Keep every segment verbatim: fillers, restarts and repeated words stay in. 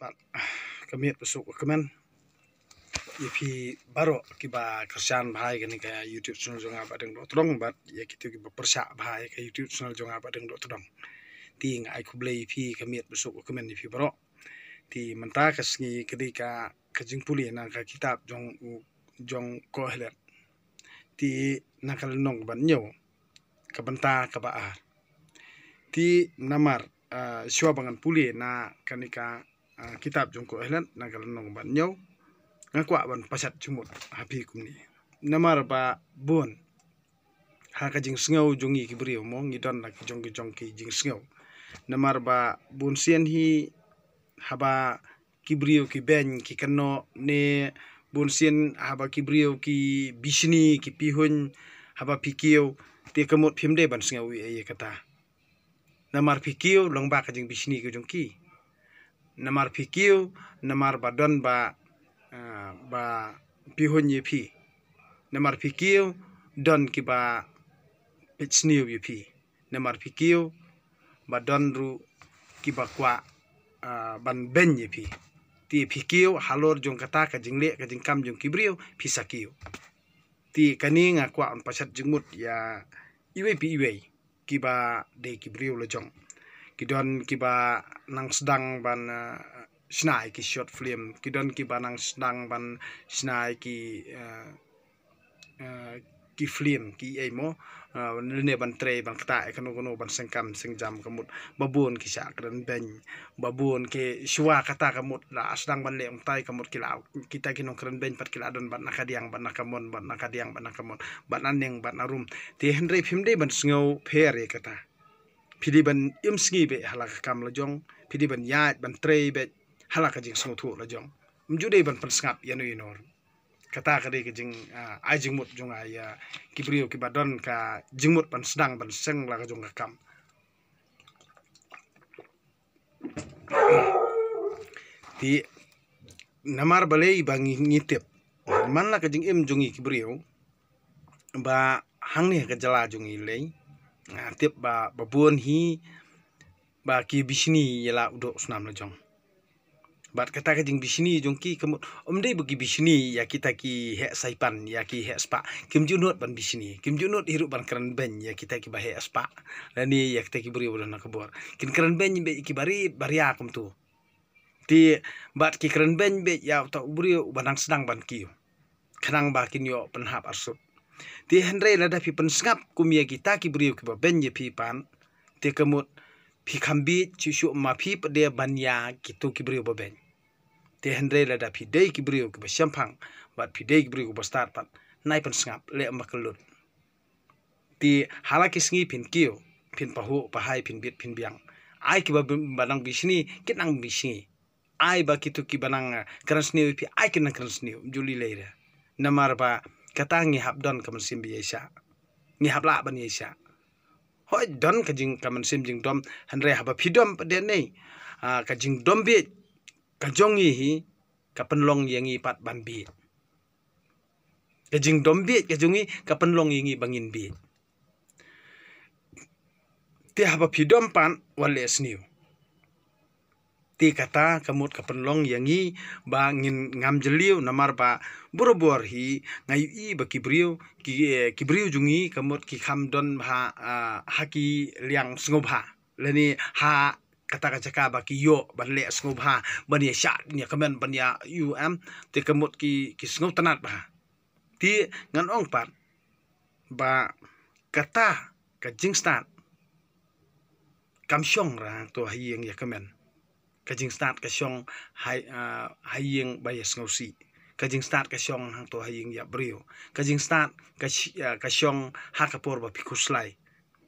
Pat ka miet ba suk ka kmen ïa phi baroh kiba kyrshan bha ïa kane ka YouTube channel jong nga Bah Deng Dohtdong, bad ïa kito kiba pyrshah bha ïa ka YouTube channel jong nga Bah Deng Dohtdong. Te nga ai khublei ïa phi, ka miet ba suk ka kmen ïa phi baroh. Te mynta ka sngi ka dei ka, ka jingpule na ka kitab jong u, jong Kohelet. Te na ka lynnong ba hynñiew, ka bynta kaba ar. Te namar, ah, shuwa ba ngan pule na kane ka, ah, kitab jong Kohelet na ka lynnong ba hynñiew, nga kwah ban pashat jingmut ha phi kumne. Namar ba bun ha ka jingsngew jong ngi ki briew mo, ngi don la ki jong ki jong ki jingsngew. Namar ba bun sien hi haba ki briew ki beiñ ki kynnoh, ne bun sien haba ki briew ki bishni ki pihuiñ, haba phi kiew, te ka mut phim dei ban sngew ei ei ïa kata. Namar phi kiew lyngba ka jingbishni ka jong ki. Namar phi kiew, namar ba don ba, ah, ba pihuiñ ïa phi. Namar phi kiew, don kiba peit sniew ïa phi. Namar phi kiew, ba don ruh kiba kwah, ah, ban beiñ ïa phi. Te phi kiew halor jong kata ka jingleh ka jingkam jong ki briew, phi sa kiew. Te kane nga kwah ban pashat jingmut ïa iwei pa iwei kiba dei ki briew la jong. Ki don kiba nang sdang ban, ah, shna ïa ki short film, ki don kiba nang sdang ban shna ïa ki, ah, ah, ki film ki ei mo, ah, lane ban trei ban ktah ïa kano kano ban sengkam sengjam, ka mut ba bun ki shah kren beiñ, ba bun ki shuwa kata ka mut la sdang ban leh ong tai ka mut ki la, kita ki nongkren beiñ pat ki la don bad na ka diang bad na ka mon, bad na ka diang bad na ka mon, bad na ning bad na rum. Te hynrei phim dei ban sngew pher ïa kata. Phi dei ban im sngi beit ha la ka kam la jong, phi dei ban ïaid ban trei beit ha la ka jingsngewthuh la jong. Ym ju dei ban pynsngap ïano ïano. Kata ka dei ka jing, ah, ai jingmut jong nga ïa ki briew kiba don ka jingmut ban sdang ban seng la ka jong ka kam. Te namar balei ba ngi, ngi tip man la ka jingim jong ngi ki briew ba hangne ka jylla jong ngi lei, nga tip ba, ba bun hi ba ki bishni ïa la u doh u snam la jong. Bad kata ka jingbishni jong ki ka mut ym dei ba ki bishni ïa kita ki heh saipan, ïa ki heh spah. Kim ju nud ban bishni, kim ju nud hi ruh ban kren beiñ ïa kita kiba heh spah lane ïa kita ki briew ba don ha ka bor. Kin kren beiñ beit ïa kiba rit ba ria kumto. Te bad ki kren beiñ beit ïa uta u briew uba nang sdang ban kiew, khnang ba kin ïoh pynhap arsut. Te hynrei lada phi pynsngap kum ïa kita ki briew kiba beiñ ïa phi pat, te ka mut phi kham bieit shuh shuh ma phi pat de ban ïa kito ki briew ba beiñ. Te hynrei lada phi dei ki briew kiba shemphang bad phi dei ki briew kiba stad pat, nai pynsngap, leh ma ka lut. Te ha la ki sngi phin kiew, phin pahuh pahai, phin bit phin biang. Ai kiba, ba nang bishni kin nang bishni. Ai ba kito kiba nang, ah, kren sniew ïa phi, ai kin nang kren sniew, ym ju lei lei re. Namar ba kata ngi hap don ka mynsiem ba ïaishah. Ngi hap lah ban ïaishah. Hooid don ka jing, ka mynsiem jingdom, hynrei haba phi dom pat de nei, ah, ka jingdom bieit ka jong ngi hi ka pynlong ïa ngi pat ban bieit. Ka jingdom bieit ka jong ngi ka pynlong ïa ngi ba ngin bieit. Te haba phi dom pat wat leh sniew. Te kata ka mut ka pynlong ïa ngi ba ngin ngam jylliew, namar ba borabor hi nga ïohi ba ki briew, ki, eh, ki briew jong ngi ka mut ki kham don ha, ah, ha ki liang sngewbha lane ha kata ka jaka ba ki ïoh ban leh sngewbha, ban ïa shah, ban ïa kmen, ban ïa, ïoh em, te ka mut ki, ki sngewtynnat bha. Te ngan ong pat ba kata ka jingstad kam shong ra hangto ha ïing ïa kmen. Ka jingstad ka shong ha, ah, ha ïing ba ïa sngewsih. Ka jingstad ka shong hangto ha ïing ïa briew. Ka jingstad ka shi-, ah, ka shong ha ka por ba phi khuslai.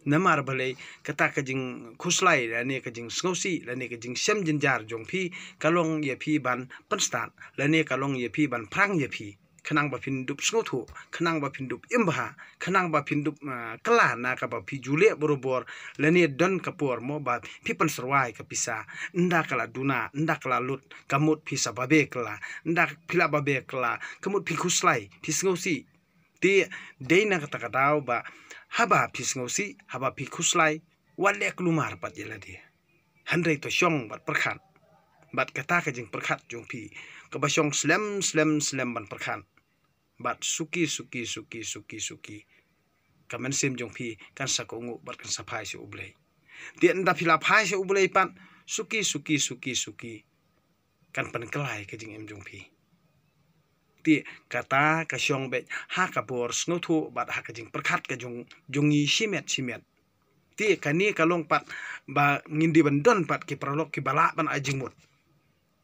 Namar balei? Kata ka jingkhuslai lane ka jingsngewsih lane ka jingshem jynjar jong phi ka long ïa phi ban pynstad lane ka long ïa phi ban phrang ïa phi, khnang ba phin dup sngewthuh, khnang ba phin dup im bha, khnang ba phin dup, ah, kylla na kaba phi ju leh borabor, lane don ka por mo ba phi pynsyrwa ïa ka pisa, ynda ka la duna, ynda ka la lut, ka mut phi sa babe kylla, ynda phi la babe kylla, ka mut phi khuslai, phi sngewsih. Te dei na kata ka daw ba haba phi sngewsih, haba phi khuslai, wat leh kulmar pat ïa lade. Hynrei to shong bad pyrkhat. Bad kata ka jingpyrkhat jong phi, kaba shong slem slem slem ban pyrkhat, bad suki suki suki suki suki, ka mynsiem jong phi kan sa kohnguh bad kan sa phai sha U Blei. Te ynda phi la phai sha U Blei pat, suki suki suki suki, kan pynkylla ïa ka jingim jong phi. Te kata ka shong beit ha ka bor sngewthuh bad ha ka jingpyrkhat ka jong jong ngi shimet shimet. Te kane ka long pat ba ngin dei ban don pat ki paralok kiba lah ban ai jingmut.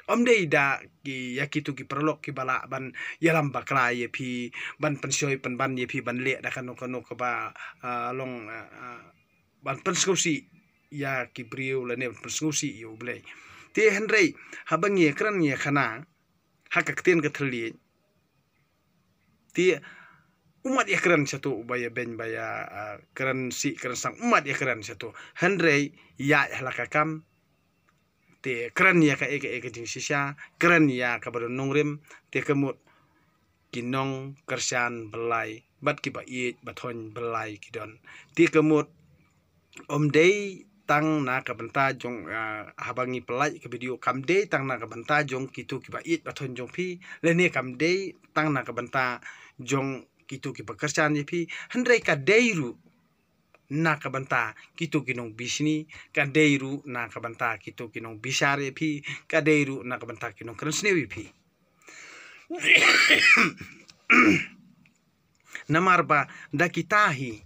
Ym dei da ki, ïa kito ki paralok kiba lah ban ïalam bakla ïa phi, ban pynshoi pynban ïa phi ban leh da kano kano kaba, ah, long, ah, ah, ban pynsngewsih ïa ki briew lane ban pynsngewsih ïa U Blei. Te hynrei haba ngi ïakren ïakhana ha ka ktien ka thylliej, te u mat ïakren shato, uba ïabeiñ ba ïa, ah, kren sih kren sang, u mat ïakren shato. Hynrei ïa ha la ka kam, te kren ïa kaei kaei ka jingshisha, kren ïa kaba don nongrim, te ka mut ki nongkyrshan byllai bad kiba ïeit ba thoiñ byllai ki don. Te ka mut ym dei tang na ka bynta jong, ah, haba ngi pynlait ka video, kam dei tang na ka bynta jong kito kiba ïeit ba thoiñ jong phi, lane kam dei tang na ka bynta jong kito kiba kyrshan ïa phi, hynrei ka dei ruh na ka bynta kito ki nongbishni, ka dei ruh na ka bynta kito ki nongbishar ïa phi, ka dei ruh na ka bynta ki nongkren sniew ïa phi. Namar ba da kita hi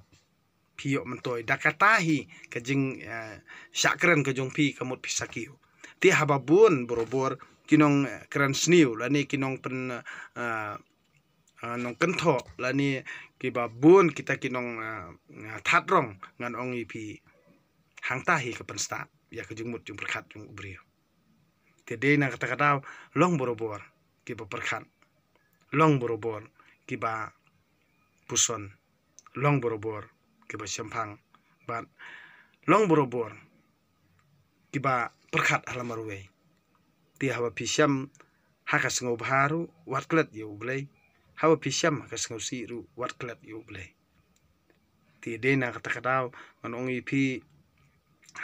phi ïoh myntoi, da kata hi ka jing, eh, shah kren ka jong phi ka mut phi sa kiew. Te haba bun borabor ki nong, eh, kren sniew lane ki nong pyn, eh, ah, nongkynthoh lane kiba bun kita ki nong, ah, ah, that rong, ngan ong ïa phi, hangta hi ka pynstad ïa ka jingmut jingpyrkhat jong u briew. Te dei na kata ka daw, long borabor kiba pyrkhat, long borabor kiba puson, long borabor kiba shemphang, bad long borabor kiba pyrkhat ha la marwei. Te haba phi shem ha ka sngewbha ruh, wat klet ïa U Blei. Haba phi shem ha ka sngewsih ruh, wat klet ïa U Blei. Te dei na kata ka daw ngan ong ïa phi,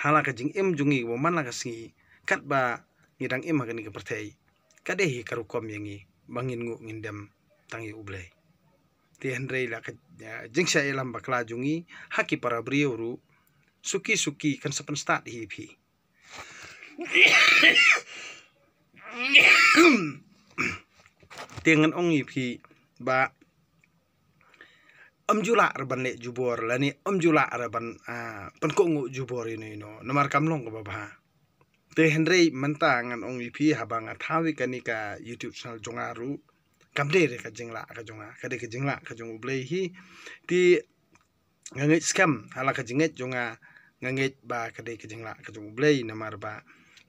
ha la ka jingim jong ngi kaba man la ka sngi, katba ngi dang im ha kane ka pyrthei, ka dei hi ka rukom ïa ngi ba ngin nguh ngin dem tang ïa U Blei. Te hynrei la ka, eh, jingshah ïalam bakla jong ngi ha ki para briew ruh, suki suki kan sa pynstad hi ïa phi. Te ngan ong ïa phi ba ym ju lah re ban leh jubor lane ym ju lah re ban, ah, pynkohnguh jubor ïano ïano, namar kam long kaba bha. Te hynrei mynta ngan ong ïa phi, haba nga thaw ïa kane ka YouTube channel jong nga ruh, kam dei re ka jinglah ka jong nga, ka dei ka jinglah ka jong U Blei hi. Te nga ngeit skhem ha la ka jingngeit jong nga, nga ngeit ba ka dei ka jinglah ka jong U Blei, namar ba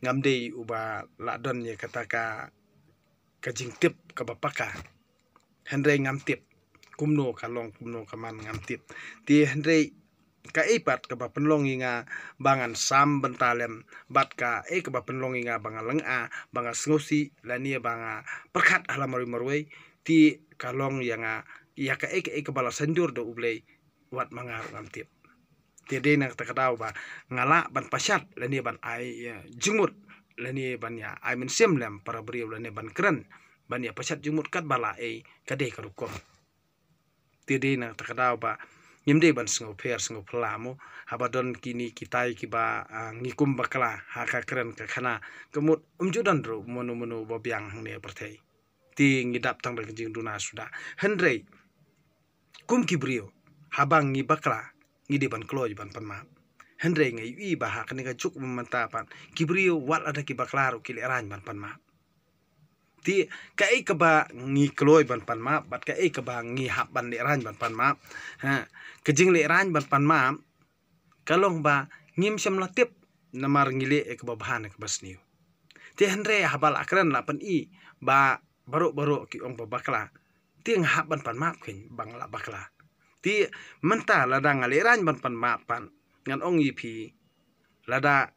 ngam dei uba lah don ïa kata ka, ka jingtip kaba paka. Hynrei ngam tip kumno ka long, kumno ka man, ngam tip. Te hynrei kaei pat kaba pynlong ïa nga ba ngan sam bynta lem, bad kaei kaba pynlong ïa nga ba nga lynga, ba nga sngewsih lane ba nga pyrkhat ha la marwei marwei, te ka long ïa nga, ïa kaei kaei kaba la synjor da U Blei, wat ma nga ruh ngam tip. Te dei na kata ka daw ba nga lah ban pashat lane ban ai, eh, jingmut, lane ban ïa ai mynsiem lem para briew, lane ban kren, ban ïa pashat jingmut katba lah ei, ka dei ka rukom. Te dei na kata ka daw ba ngim dei ban sngewpher sngewphylla mo, haba don kine kitai kiba, ah, ngi kum bakla ha ka kren ka khana, ka mut ym ju don ruh mano mano ba biang hangne pyrthei. Te ngi dap tang da ka jingduna suda. Hynrei kum ki briew, haba ngi bakla, ngi dei ban kloi ban pan map. Hynrei nga ïohi ba ha kane ka juk mynta pat, ki briew wat lada ki bakla ruh ki lehraiñ ban pan map. Te kaei kaba ngi kloi ban pan map bad kaei kaba ngi hap ban lehraiñ ban pan map, ha, ka jinglehraiñ ban pan map ka long ba ngim shym la tip, namar ngi leh ïa kaba bha ne kaba sniew. Te hynrei haba la kren la pyni ba baroh baroh ki ong ba bakla, te nga hap ban pan map khein ba nga la bakla. Te mynta lada nga lehraiñ ban pan map pat, ngan ong ïa phi, lada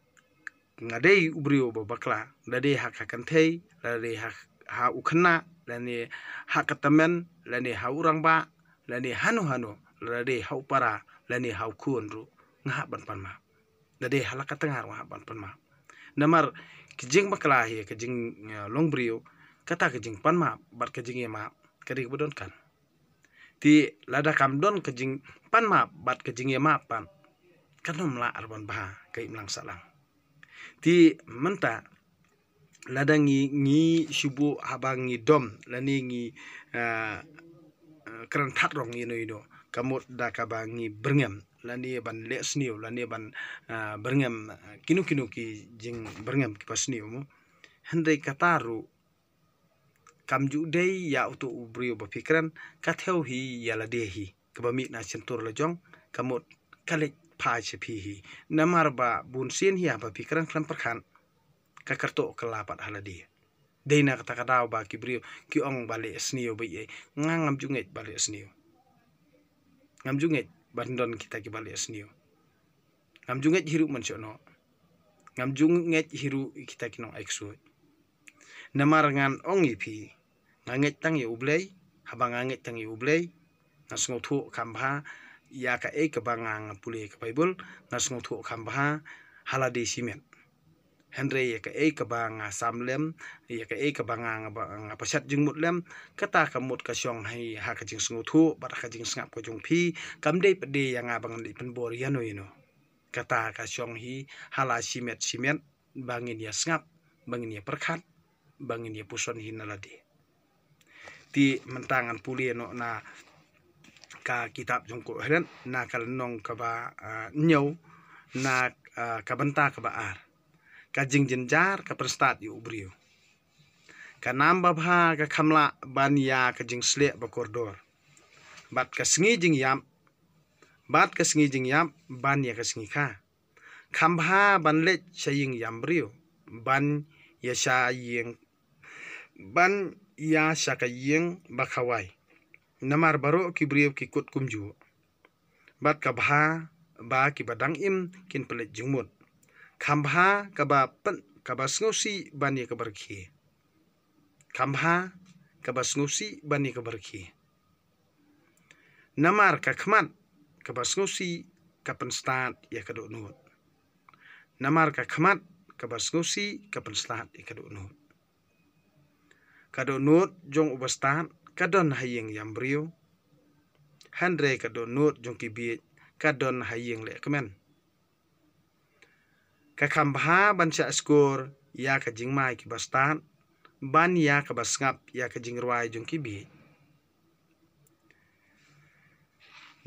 nga dei u briew ba bakla, la dei ha ka kynthei, la dei ha, ha u khynnah, lane ha ka tymmen, lane ha u rangbah, lane hano hano, la dei ha u para, lane ha u khun ruh, nga hap ban pan map. La dei ha la ka tnga ruh nga hap ban pan map. Namar Ka jingbakla hi ka jing, eh, long briew, kata ka jingpan map bad ka jingïamap ka dei kaba donkam. Te lada kam don ka jingpan map bad ka jingïamap pat, kan ym lah ruh ban bha ka imlang sahlang. Te mynta lada ngi, ngi shu buh haba ngi dom lane ngi, ah, ah, kren that rong ïa no ïa no, ka mut da kaba ngi byrngem lane ban leh sniew lane ban, ah, byrngem, ah, kino kino ki jingbyrngem kiba sniew mo. Hynrei kata ruh kam ju dei ïa uto u briew ba phi kren, ka thew hi ïa lade hi kaba mih na shyntur la jong, ka mut ka leit phai sha phi hi. Namar ba bun sien hi haba phi kren khlem pyrkhat, ka kyrtoh kylla pat ha lade. Dei na kata ka daw ba ki briew ki ong ba leh sniew ba ïa, nga ngam ju ngeit ba leh sniew. Ngam ju ngeit ban don kita kiba leh sniew. Ngam ju ngeit hi ruh mynshuh noh. Ngam ju ngeit hi ruh ïa kita ki nong ai ksuid. Namar ngan ong ïa phi, nga ngeit tang ïa U Blei, haba nga ngeit tang ïa U Blei, nga sngewthuh kham bha ïa kaei kaba nga, nga pule ka Baibl, nga sngewthuh kham bha ha lade shimet. Hynrei ïa kaei kaba nga sam lem, ïa kaei kaba nga, nga ba, nga pashat jingmut lem, kata ka mut ka shong hi ha ka jingsngewthuh bad ha ka jingsngap ka jong phi, kam dei pat de ïa nga ba ngan leit pynbor ïa no ïa no. Kata ka shong hi ha la shimet shimet, ba ngin ïa sngap, ba ngin ïa pyrkhat, ba ngin ïa puson hi na lade. Te mynta ngan pule noh na ka kitab jong u Korinth, na ka lynnong kaba, ah, hynñiew, na, ah, ka bynta kaba ar. Ka jingjynjar ka pynstad ïa u briew. Ka nam babha ka kham lah ban ïa ka jingsleh ba kordor, bad ka sngi jingïap, bad ka sngi jingïap ban ïa ka sngi kha. Kham bha ban leit sha ïing ïam briew, ban ïa sha ïing, ban ïa sha ka ïing ba khawai. Namar baroh ki briew ki kut kumjuh. Bad ka bha ba kiba dang im kin pynleit jingmut. Kham bha kaba pyn, kaba sngewsih ban ïa kaba rkhie. Kham bha kaba sngewsih ban ïa kaba rkhie. Namar ka khmat kaba sngewsih ka pynstad ïa ka dohnud. Namar ka khmat kaba sngewsih ka pynstad ïa ka dohnud. Ka dohnud jong u bastad ka don ha ïing ïam briew. Hynrei ka dohnud jong ki bieit ka don ha ïing lehkmen. Ka kham bha ban shah skor ïa ka jingmai ki bastad, ban ïa kaba sngap ïa ka jingrwai jong ki bieit.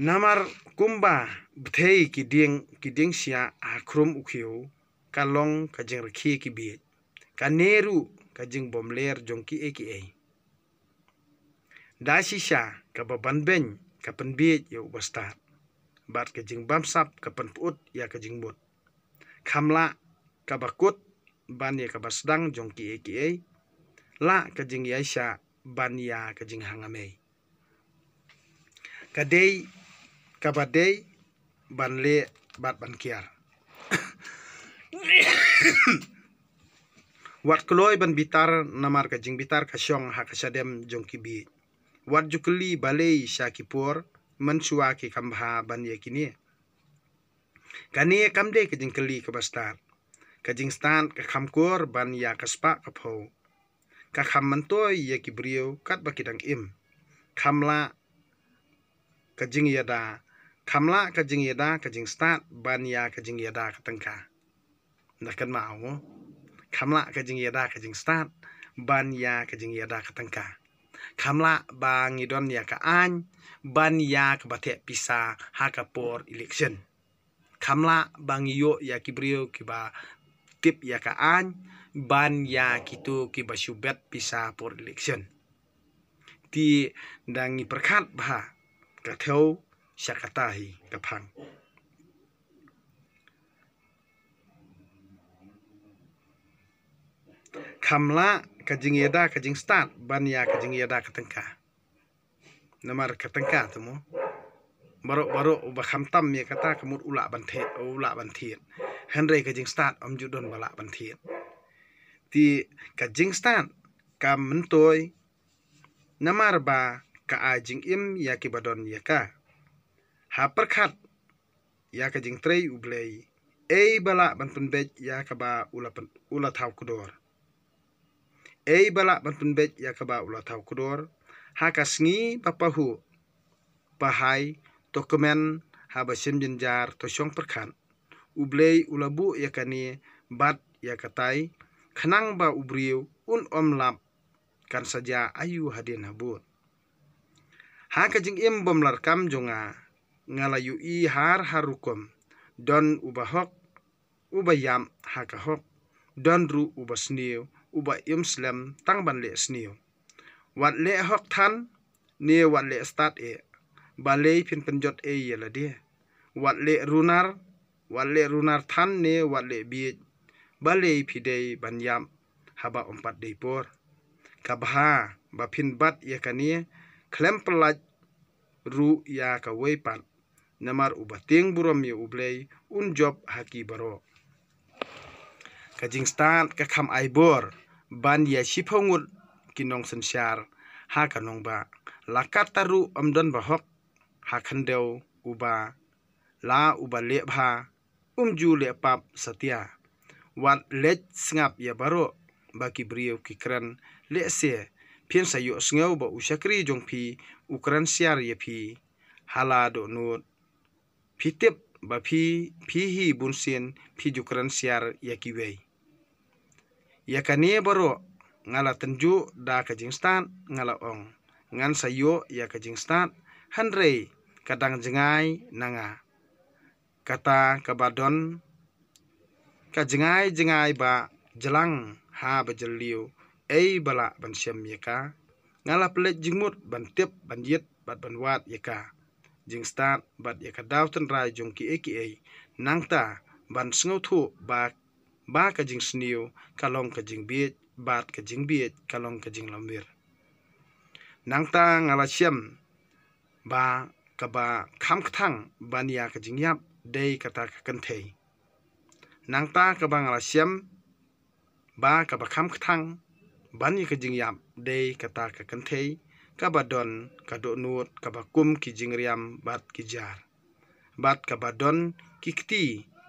Namar kumba bthei ki dieng, ki dieng shiah ha khrum u khiew, ka long ka jingrkhie ki bieit. Kane ruh ka jingbymler jong kiei kiei. Da shisha kaba banbeiñ ka pynbieit ïa u bastad, bad ka jingbamsap ka pynpyut ïa ka jingmut. Kham lah kaba kut ban ïa kaba sdang jong kiei kiei, lah ka jingïaishah ban ïa ka jinghangmei. Ka dei kaba dei ban leh bad ban kiar. Wat kloi ban bitar, namar ka jingbitar ka shong ha ka shadem jong ki bieit. Wat ju kylli balei sha ki por mynshuwa ki kham bha ban ïa kine. Kane kam dei ka jingkylli kaba stad. Ka jingstad ka kham kor ban ïa ka spah ka phew. Ka kham myntoi ïa ki briew katba ki dang im. Kham lah ka jingïada, kham lah ka jingïada ka jingstad ban ïa ka jingïada ka tyngka. Na kynmaw mo. Kham lah ka jingïada ka jingstad ban ïa ka jingïada ka tyngka. Kham lah ba ngi don ïa ka aiñ ban ïa kaba theh pisa ha ka por election. Kham lah ba ngi ïoh ïa ki briew kiba tip ïa ka aiñ ban ïa kito kiba shu bet pisa por election. Te da ngi pyrkhat bha, ka thew sha kata hi ka phang. Kham lah ka jingïada ka jingstad ban ïa ka jingïada ka tyngka. Namar ka tyngka te mo, baroh baroh uba kham tam ïa kata ka mut u lah ban thied, u lah ban thied. Hynrei ka jingstad ym ju don ba lah ban thied. Te ka jingstad ka myntoi, namar ba ka ai jingim ïa kiba don ïa ka. Ha pyrkhat ïa ka jingtrei U Blei, Ei ba lah ban pynbeit ïa kaba u la pyn-, u la thaw kdor. Ei ba lah ban pynbeit ïa kaba u la thaw kdor. Ha ka sngi ba pahuh, pahai, to kmen, haba shem jynjar, to shong pyrkhat. U Blei u la buh ïa kane bad ïa katai, khnang ba u briew un ym lap, kan sa jia aïu hadien habud. Ha ka jingim bym larkam jong nga, nga la ïohi har har rukom, don uba hok, uba ïap ha ka hok, don ruh uba sniew, uba im slem tang ban leh sniew. Wat leh hok than, ne wat leh stad eh, balei phin pynjot ei ïa lade. Wat leh runar, wat leh runar than ne wat leh bieit, balei phi dei ban ïap haba ym pat dei por. Ka bha ba phin bat ïa kane, khlem pyllait ruh ïa kawei pat. Namar uba tieng burom ïa u Blei un jop ha ki baroh. Ka jingstad ka kham ai bor ban ïa shiphew ngut ki nongsynshar ha ka nongbah. La katta ruh ym don ba hok ha khyndew uba, la uba leh bha, um ju leh pap satia. Wat leit sngap ïa baroh ba ki briew ki kren, lehse phin sa ïohsngew ba u shakri jong phi u kren siar ïa phi. Hala dohnud, phi tip ba phi, phi hi bunsien phi ju kren siar ïa kiwei. Ïa kane baroh nga la tynjuh da ka jingstad, nga la ong, ngan sa ïoh ïa ka jingstad, hynrei ka dang jngai na nga. Kata kaba don ka jngai jngai ba jlang ha ba jylliew, ei ba lah ban shem ïa ka. Nga la pynleit jingmut ban tip, ban ïit bad ban wad ïa ka jingstad bad ïa ka daw tynrai jong kiei kiei. Nangta ban sngewthuh ba, ba ka jingsniew ka long ka jingbieit bad ka jingbieit ka long ka jinglamwir. Nangta nga la shem ba kaba kham kthang ban ïa ka jingïap dei kata ka kynthei. Nangta kaba nga la shem ba kaba kham kthang ban ïa ka jingïap dei kata ka kynthei, kaba don ka dohnud kaba kum ki jingriam bad ki jar, bad kaba don ki kti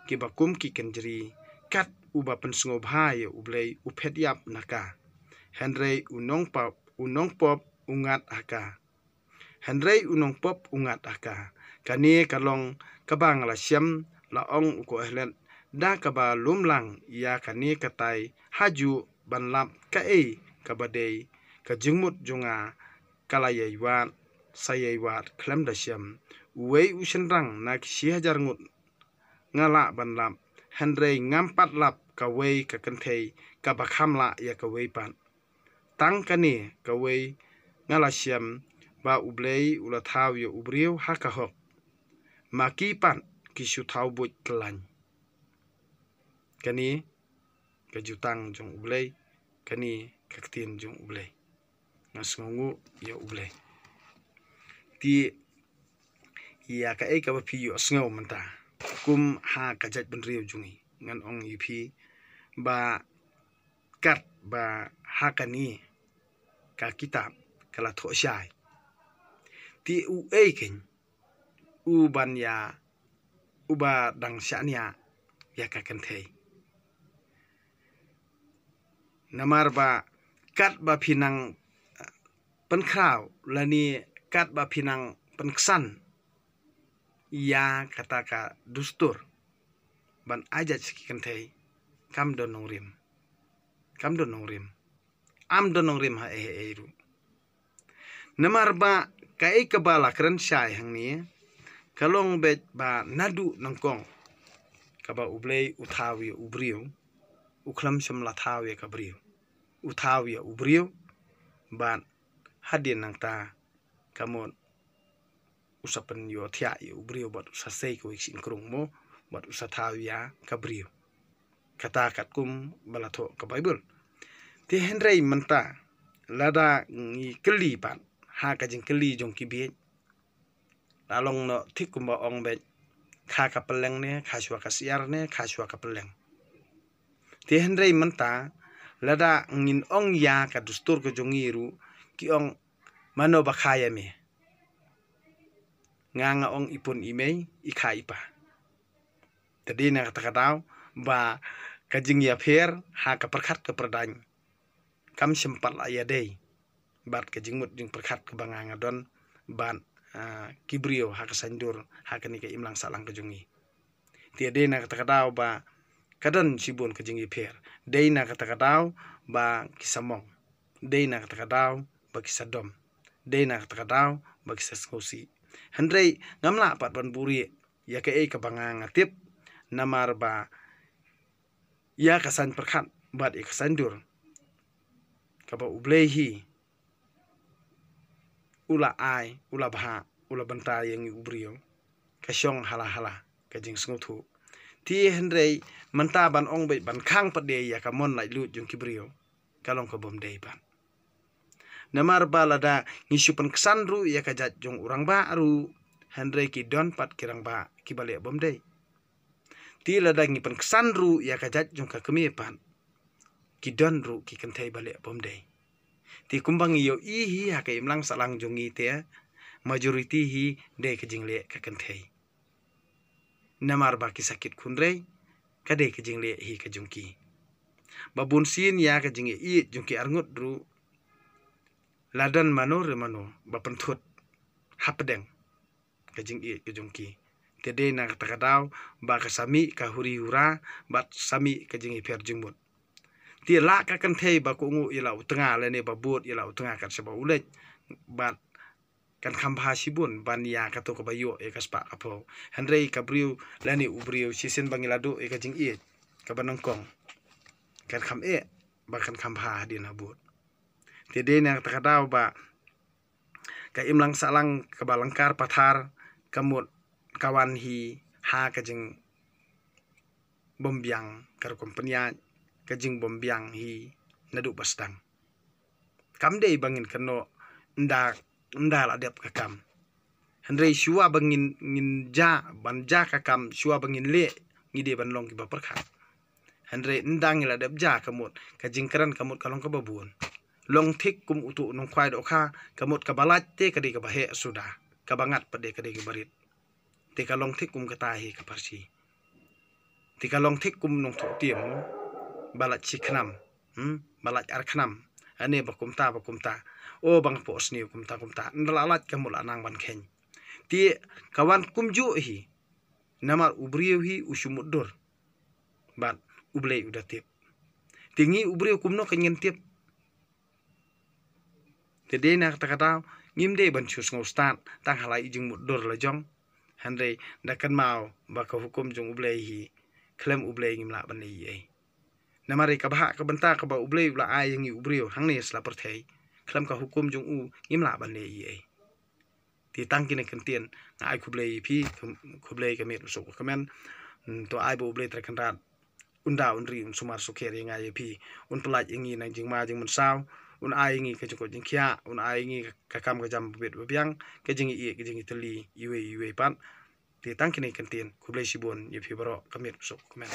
kiba kum ki kynjri. Kat uba pynsngewbha ïa u Blei u phet ïap na ka, hynrei u nongpop, u nongpop u ngat ha ka. Hynrei u nongpop u ngat ha ka. Kane ka long kaba nga la shem, la ong u Koheleth, da kaba lum lang ïa kane katai, ha ju ban lap kaei kaba dei. Ka jingmut jong nga ka la ïai wad, sa ïai wad khlem da shem. Uwei u shynrang na ki shi hajar ngut nga lah ban lap, hynrei ngam pat lap kawei ka kynthei kaba kham lah ïa kawei pat. Tang kane kawei nga la shem, ba u Blei u la thaw ïa u briew ha ka hok, ma ki pat ki shu thaw buit tyllaiñ. Kane ka jutang jong u Blei, kane ka ktien jong u Blei. Nga sngewnguh ïa u Blei. Te ïa kaei kaba phi ïohsngew mynta, kum ha ka jaitbynriew jong ngi, ngan ong ïa phi ba katba ha kane ka kitab ka la thoh shai, te uei keiñ u ban ïa, uba dang shaniah ïa ka kynthei? Namar ba katba phi nang, eh, pynkhraw, lane katba phi nang pynksan ïa kata ka dustur ban ai jait sha ki kynthei, kam don nongrim. Kam don nongrim. Am don nongrim ha ei ha ei ruh. Namar ba kaei kaba la kren shai hangne ka long beit ba naduh nyngkong kaba u Blei u thaw ïa u briew, u khlem shym la thaw ïa ka briew. U thaw ïa u briew bad hadien nangta ka mut u sa pynïohthiah ïa u briew bad u sa sei kawei ka shynkrung mo, bad u sa thaw ïa ka briew. Kata katkum ba la thoh ka Baibl. Te hynrei mynta lada ngi kylli pat ha ka jingkylli jong ki bieit, la long noh thik kumba ong beit, kha ka pylleng ne kha shuwa ka syiar ne kha shuwa ka pylleng. Te hynrei mynta lada ngin ong ïa ka dustur ka jong ngi ruh, ki ong, mano ba kha ïa me? Nga nga ong i pun i mei, i kha i pa. Te dei na kata ka daw ba ka jingïapher ha ka pyrkhat ka pyrdaiñ kam shym pat la ïadei bad ka jingmut jingpyrkhat kaba nga nga don bad, ah, ki briew ha ka saiñdur ha kane ka imlang sahlang ka jong ngi. Te dei na kata ka daw ba ka don shibun ka jingïapher. Dei na kata ka daw ba ki samong. Dei na kata ka daw ba ki sadom. Dei na kata ka daw ba ki sasngewsih. Hynrei ngam lah pat ban buhrieh ïa kaei kaba nga nga tip, namar ba ïa ka saiñ pyrkhat bad ïa ka saiñdur kaba U Blei hi u la ai, u la bha, u la bynta ïa ngi u briew, ka shong hala hala ka jingsngewthuh. Te hynrei mynta ban ong beit ban khang pat de ïa ka mon laitluid jong ki briew, ka long ka bym dei pat. Namar ba lada ngi shu pynksan ruh ïa ka jait jong u rangbah ruh, hynrei ki don pat ki rangbah kiba leh bym dei. Te lada ngi pynksan ruh ïa ka jait jong ka kmie pat, ki don ruh ki kynthei ba leh bym dei. Te kumba ngi ïohi hi ha ka imlang sahlang jong ngi te, majority hi dei ka jingleh ka kynthei. Namar ba ki sakit khunrei, ka dei ka jingleh hi ka jong ki. Ba bun sien ïa ka jingïeit jong ki arngut ruh, la don mano re mano ba pynthut hapdeng ka jingïeit ka jong ki. Te dei na kata ka daw ba ka sa mih ka huri hura bad sa mih ka jingïapher jingmut. Te la ka kynthei ba kohnguh ïa la u tnga lane ba bud ïa la u tnga kat shaba u leit bad kan kham bha shibun ban ïa kato kaba ïoh ïa ka spah ka phew. Hynrei ka briew lane u briew shisien ba ngi la duh ïa ka jingïeit kaba nyngkong, kan kham eh ba kan kham bha hadien habud. Te dei na kata ka daw ba ka imlang sahlang kaba lyngkar pathar ka mut ka wan hi ha ka jingbymbiang ka rukom pynïaid, ka jingbymbiang hi naduh ba sdang. Kam dei ba ngin kynnoh ynda, ynda la dep ka kam. Hynrei shuwa ba ngin, ngin ja, ban ja ka kam, shuwa ba ngin leh, ngi dei ban long kiba pyrkhat. Hynrei ynda ngi la dep ja ka mut, ka jingkren ka mut ka long kaba bun. Long thik kum uto u nongkhwai dohkha, ka mut kaba lait te ka dei kaba heh suda, kaba ngat pat de ka dei kaba rit. Te ka long thik kum kata hi ka pharshi. Te ka long thik kum nongthoh tiam, ba lait shi khnam, hmm, ba lait ar khnam. Ane ba kumta, ba kumta. O ba nga pok sniew kumta, kumta. Ynda la lait ka mut la nang ban kheiñ. Te ka wan kumjuh hi. Namar u briew hi u shu mutdur. Bad U Blei u da tip. Te ngi u briew kumno ka ngin tip. Te dei na kata ka daw, ngim dei ban shu sngew stad tang ha la i jingmutdur la jong. Hynrei da kynmaw ba ka hukum jong U Blei hi, khlem U Blei ngim lah ban leh ei ei. Namar ïa ka bhah ka bynta kaba U Blei u la ai ïa ngi u briew hangne sla pyrthei, khlem ka hukum jong u ngim lah ban leh ei ei. Te tang kine ki ktien nga ai khublei ïa phi, khublei ka miet ka suk ka kmen. Hmm, to ai ba U Blei Trai Kynrad un da un ri un sumar sukher ïa nga ïa phi, un pyllait ïa ngi na jingma jingmynsaw, un ai ïa ngi ka jingkoit jingkhiah, un ai ïa ngi ka kam ka jam ba bit ba biang, ka jingïeit ka jingïatylli iwei iwei pat. Te tang kine ki ktien, khublei shibun ïa phi baroh, ka miet ka suk ka kmen.